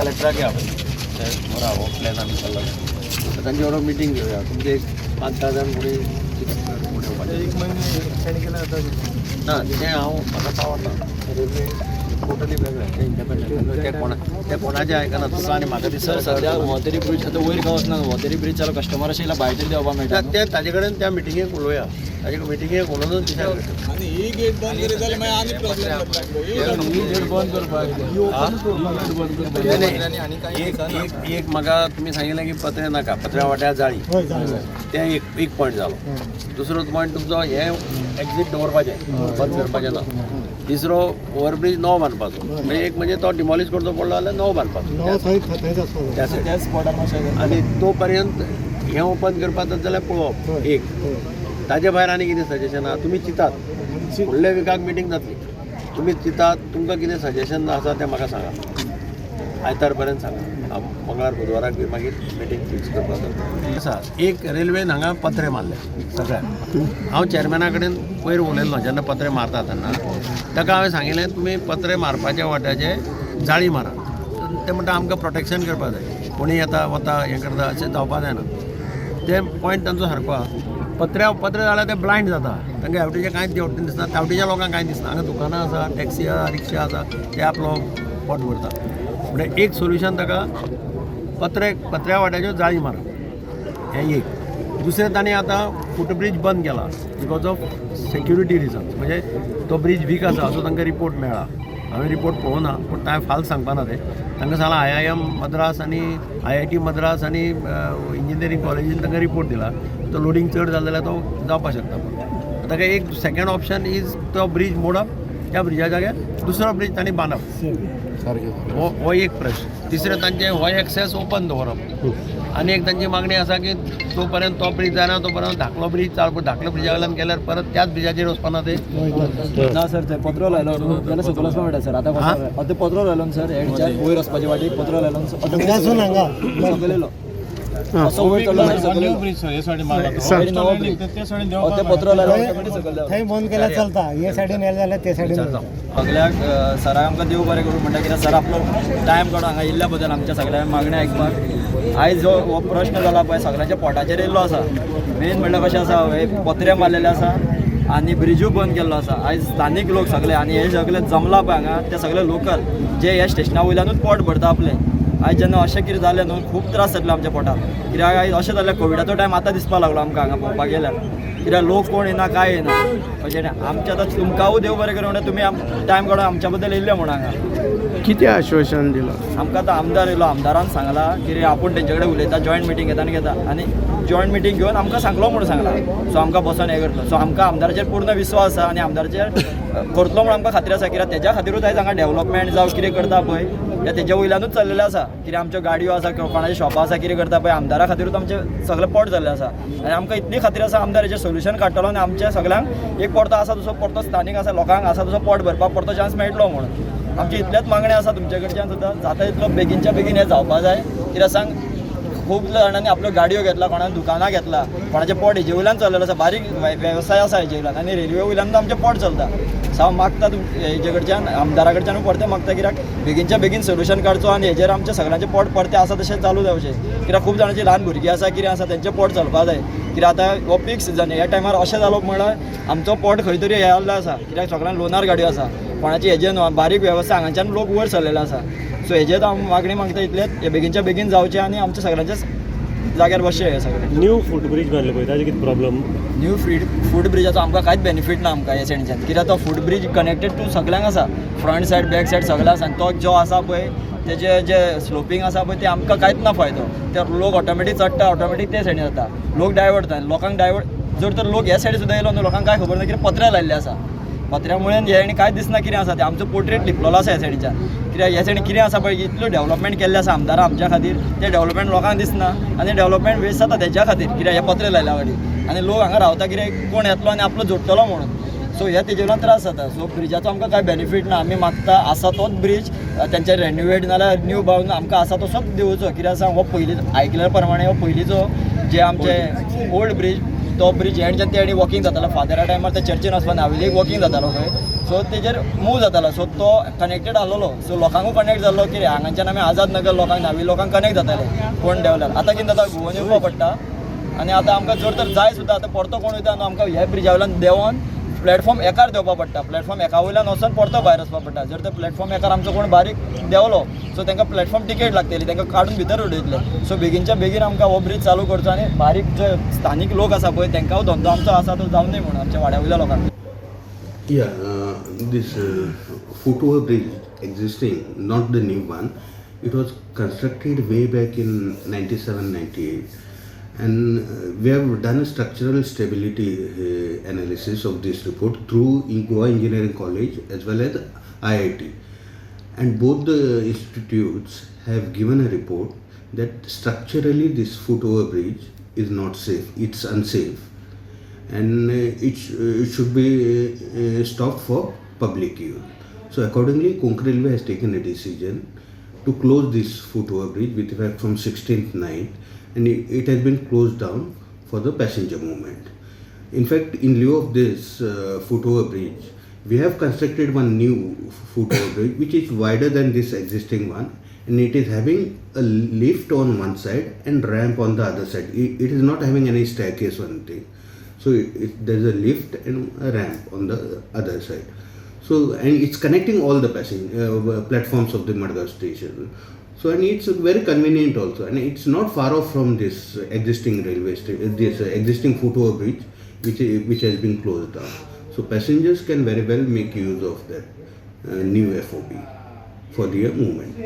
कलेक्टराक आपय, बरो हो प्लॅन आमी चल्ला. तांचे बरोबर मिटींग घेवया. तुमचे एक पांच धा जाण कोणी कोण येवपाचे. एक महिने एक केल्यार जाता. ना, तें हांव म्हाका पावना. रेल्वे टोटली वेगळें तें, इंडिपेंडंट. ते कोणाचें आयकना. तुका आनी म्हाका दिसता. सर, सध्या हो तरी ब्रिज आतां वयर काय वचना. हो तरी ब्रिज चालू, कस्टमर अशें येयल्यार भायर तरी देंवपाक मेळटा न्हू. ते ताजे कडेन त्या मिटिंगेक उलोवया. ताजे मिटिंगेक उलोवन डिसायड करता. आनी ही गेट बंद करीत जाल्यार मागीर आनी प्रॉब्लेम जातलो. ही गेट बंद करपाक. नाही, एक एक एक म्हाका तुमी सांगिल्लें की पत्रे नाका, पत्र्या वाट्या जाळी. तें एक एक पॉयंट जालो. दुसरो पॉयंट तुमचो, हे एक्झीट दवरपाचें, बंद करपाचें ना. तिसरो, ओवरब्रीज नवो बांदपाचो. म्हणजे एक म्हणजे तो डिमॉलिश करचो पडलो जाल्यार नवो बांदपाचो त्या सायडीन. त्याच स्पॉटार मातशें. आनी तो पर्यंत हें ओपन करपाक जाल्यार पळोवप एक. ताजे भायर आनी कितें सजेशन आहा? तुमी चिंतात, फुडल्या विकाक मिटींग जातली. तुमी चिंतात, तुमकां कितें सजेशन आसा तें म्हाका सांगा. आयतार पर्यंत सांगा. हांव मंगळार बुधवाराक बी मागीर मिटींग फिक्स करपाक जाता. आसा एक, रेल्वेन हांगा पत्रे मारले सगळ्याक. हांव चेअरमॅना कडेन पयर उलयल्लो. जेन्ना पत्रे मारता तेन्ना ताका हांवें सांगिल्लें, तुमी पत्रे मारपाच्या वाट्याचे जाळी मारा. ते म्हणटा, आमकां प्रोटेक्शन करपाक जाय, कोणी येता वता हें करता, अशें जावपा जायना. ते पॉयंट तांचो सारको आहा. पत्र्या पत्रे जाल्यार ते ब्लायंड जाता. तांकां हेवटेचें कांयच देंवटेन दिसना, तेवटेच्या लोकांक कांय दिसना. हांगा दुकानां आसा, टॅक्सी आसा, रिक्षा आसा, ते आपलो पोट भरता. म्हणजे एक सोल्युशन ताका, पत्रे पत्र्या वाट्याच्यो जाळी मारप, हें एक. दुसरें, तांणी आतां फुटब्रीज बंद केला because of security reasons. म्हणजे तो ब्रीज वीक आसा असो तांकां रिपोर्ट मेळ्ळा. हांवें रिपोर्ट पळोवना, पूण हांवें फाल्स सांगपाना तें. तांकां सांगलां, आयआयएम मद्रास आनी आयआयटी मद्रास आनी इंजिनियरींग कॉलेजीन तांकां रिपोर्ट दिला, तो लोडींग चड जालें जाल्यार तो जावपाक शकता. पूण ताका एक सेकंड ऑप्शन is तो ब्रीज मोडप, त्या ब्रिजा जाग्यार दुसरो ब्रीज तांणी बांदप. हो हो एक प्रश्न. तिसरें, तांचें हो एक्सेस ओपन दवरप. आनी एक तांची मागणी आसा की तो पर्यंत तो ब्रीज जायना तो पर्यंत धाकलो ब्रीज चालू. धाकलो ब्रिजा वयल्यान गेल्यार परत त्याच ब्रिजाचेर वचपाना ते? ना सर, ते पत्रो लायलो न्हू जाल्यार सकयल वचपाक मेळटा सर. आतां हा? कसो आतां पत्रो लायलो न्हू सर, हेडच्या वयर वचपाच्या वाटेक पत्रो लायलो न्हू, सकयल येयलो, असो वयर चडलो सर, सकयल येयलो. ब्रिज हे सायडीन मारला. नवो ब्रिज हो, ते पत्रो लायलो, ऑटोमॅटीक सकयल देंवलो. थंय बंद केल्यार चलता. हे सायडीन येयले जाल्यार ते सायडीन. सगळ्याक सराक आमकां देव बरें करूं म्हणटा, कित्याक सर आपलो टायम काडून हांगा येयल्ल्या बद्दल, आमच्या सगळ्या मागण्या आयकपाक. आयज जो हो प्रश्न जाला पळय, सगळ्यांच्या पोटाचेर येयल्लो आसा. मेन म्हणल्यार कशें आसा, हे पत्रे मारलेले आसा आनी ब्रिजूय बंद केल्लो आसा. आयज स्थानीक लोक सगळे आनी हे सगळे जमला पळय हांगा, ते सगळे लोकल जे ह्या स्टेशना वयल्यानूच पोट भरता आपलें. आयज जेन्ना अशें कितें जालें न्हू, खूब त्रास जातले आमच्या पोटाक. कित्याक आयज अशें जालें, कोविडाचो टायम आतां दिसपाक लागलो आमकां हांगा पळोवपाक गेल्यार, कित्याक लोक कोण येना, काय येना अशें न्ही. आमचें आतां तुमकांय देव बरें करूं म्हणटा, तुमी टायम काडून आमच्या बद्दल येयल्ले म्हणून हांगा. कितें आश्वासन दिलां? आमकां आतां आमदार येयलो. आमदारान सांगलां की आपूण तेंचे कडेन उलयता, जॉयंट मिटींग घेता आनी घेता आनी जॉयंट मिटींग घेवन आमकां सांगलो म्हणून सांगलां. सो आमकां बसोन हें करतलो. सो आमकां आमदाराचेर पूर्ण विस्वास आसा आनी आमदाराचेर करतलो म्हणून आमकां खात्री आसा, कित्याक तेज्या खातीरूच आयज हांगा डेव्हलपमेंट जावं कितें करता पळय, ते तेज्या वयल्यानूच चल्लेलें आसा. कित्याक आमच्यो गाडयो आसा, कोणाच्यो शॉपां आसा, कितें करता पळय, आमदारा खातीरूच आमचें सगळें पोट जाल्लें आसा. आनी आमकां इतली खात्री आसा, आमदार हेचेर सोल्युशन काडटलो आनी आमच्या सगळ्यांक एक परतो आसा तसो परतो स्थानीक आसा लोकांक आसा तसो पोट भरपाक परतो चान्स मेळटलो म्हणून. आमची इतलेच मागणें आसा तुमचे कडच्यान सुद्दां, जाता तितलो बेगीनच्या बेगीन हें जावपा जाय. कित्याक सांग, खूब जाणांनी आपल्यो गाडयो घेतला, कोणान दुकानां घेतला, कोणाचें पोट हेजे वयल्यान चल्लेलें आसा. बारीक वेवसाय आसा हेजे वयल्यान आनी रेल्वे वयल्यान आमचें पोट चलता. सो हांव मागता हेजे कडच्यान, आमदारा कडच्यानूय परतें मागता, कित्याक बेगीनच्या बेगीन सोल्युशन काडचो आनी हेजेर आमचें सगळ्यांचें पोट परतें आसा तशें चालू जावचें. कित्याक खूब जाणांची ल्हान भुरगीं आसा, कितें आसा, तेंचें पोट चलपा जाय. कित्याक आतां हो पीक सिजन, ह्या टायमार अशें जालो म्हणल्यार आमचो पोट खंय तरी हें जाल्लो आसा. कित्याक सगळ्यांक लोनार गाडयो आसा, कोणाची हेजे न्हू, बारीक वेवसाय हांगाच्यान लोक वयर सरलेले आसा. सो हेजेर हांव मागणी मागता इतलेंच, हे बेगीनच्या बेगीन जावचें आनी आमच्या सगळ्यांच्या जाग्यार बसचें हें सगळें. न्यू फूट ब्रिज बांदले पळय, ताजे कितें प्रॉब्लम? न्यू फूट ब्रिजाचो आमकां कांयच बेनिफीट ना आमकां हे सायडीच्यान, कित्याक तो फूट ब्रीज कनेक्टेड टू सगल्यांक आसा, फ्रंट सायड, बॅक सायड सगळें आसा. आनी तो जो आसा पळय, तेजे जे स्लोपींग आसा पळय, ते आमकां कांयच ना फायदो. ते लोक ऑटोमॅटीक चडटा, ऑटोमॅटीक ते सायडीन जाता, लोक डायवर्ट जाता. लोकांक डायवर्ट जर तर लोक ह्या सायडी सुद्दां येयलो न्हू, लोकांक कांय खबर ना, कित्याक पत्रे लायल्ले आसा. पत्र्या मुळे हे आनी कांय दिसना कितें आसा तें. आमचो पोर्ट्रेट लिपलेलो आसा ह्या सायडीच्यान, कित्याक ह्या सायडीन कितें आसा पळय, इतल्यो डेव्हलपमेंट केल्लें आसा आमदारां आमच्या खातीर, तें डेव्हलपमेंट लोकांक दिसना आनी डेव्हलपमेंट वेस्ट जाता तेज्या खातीर, कित्याक हे पत्रे लायल्या खातीर. आनी लोक हांगा रावता कितें कोण येतलो आनी आपलो जोडटलो म्हणून. सो हे तेजे वयल्यान त्रास जाता. सो ब्रिजाचो आमकां कांय बेनिफीट ना. आमी मागता, आसा तोच ब्रीज तेंचे रेनोवेट नाल्यार न्यू बांदून आमकां आसा तसोच दिवचो. कित्याक सांग, हो पयलीं आयकल्या प्रमाणे हो पयलींचो जे आमचे ओल्ड ब्रीज, तो ब्रीज हेंच्यान ते वॉकिंग जातालो. फादरा टायमार ते चर्चीन वचपा नावेलीक वॉकिंग जातालो खंय. सो तेजेर मूव जातालो. सो तो कनेक्टेड आसलेलो. सो लोकांकूय कनेक्ट जाल्लो कितें हांगाच्यान आमी आझाद नगर लोकांक, नावेली लोकांक कनेक्ट जाताले कोण देंवल्यार. आतां कितें जाता, घुंवोन येवपा पडटा. आनी आतां आमकां जर तर जाय सुद्दां, आतां परतो कोण वयता न्हू, आमकां ह्या ब्रिजा वयल्यान देंवोन प्लॅटफॉर्म एकार देंवपा पडटा. प्लॅटफॉर्म एका वयल्यान वचोन परतो भायर वचपा पडटा. जर तर प्लॅटफॉर्म एकार आमचो कोण बारीक देंवलो, सो तांकां प्लॅटफॉर्म टिकेट लागतली, तांकां काडून भितर उडयतले. सो बेगीनच्या बेगीन आमकां हो ब्रीज चालू करचो आनी बारीक जे स्थानीक लोक आसा पळय, तांकां धंदो आमचो आसा तो जावं न्हय म्हणून आमच्या वाड्या वयल्या लोकांक. Yeah, this foot over bridge existing, not the new one, it was constructed way back in 97 98. And we have done a structural stability analysis of this report through in Goa Engineering College as well as IIT. And both the institutes have given a report that structurally this foot over bridge is not safe, it's unsafe, and it should be stopped for public use. So accordingly, Konkan Railway has taken a decision to close this foot over bridge with effect from 16th night, and it has been closed down for the passenger movement. In fact, in lieu of this foot over bridge, we have constructed one new foot over bridge which is wider than this existing one, and it is having a lift on one side and ramp on the other side. It is not having any staircase or anything. So there's a lift and a ramp on the other side. So and it's connecting all the passenger platforms of the Madgaon station. So and it's very convenient also, and it's not far off from this existing railway station, this existing foot over bridge, which has been closed down. So passengers can very well make use of that new FOB for their movement.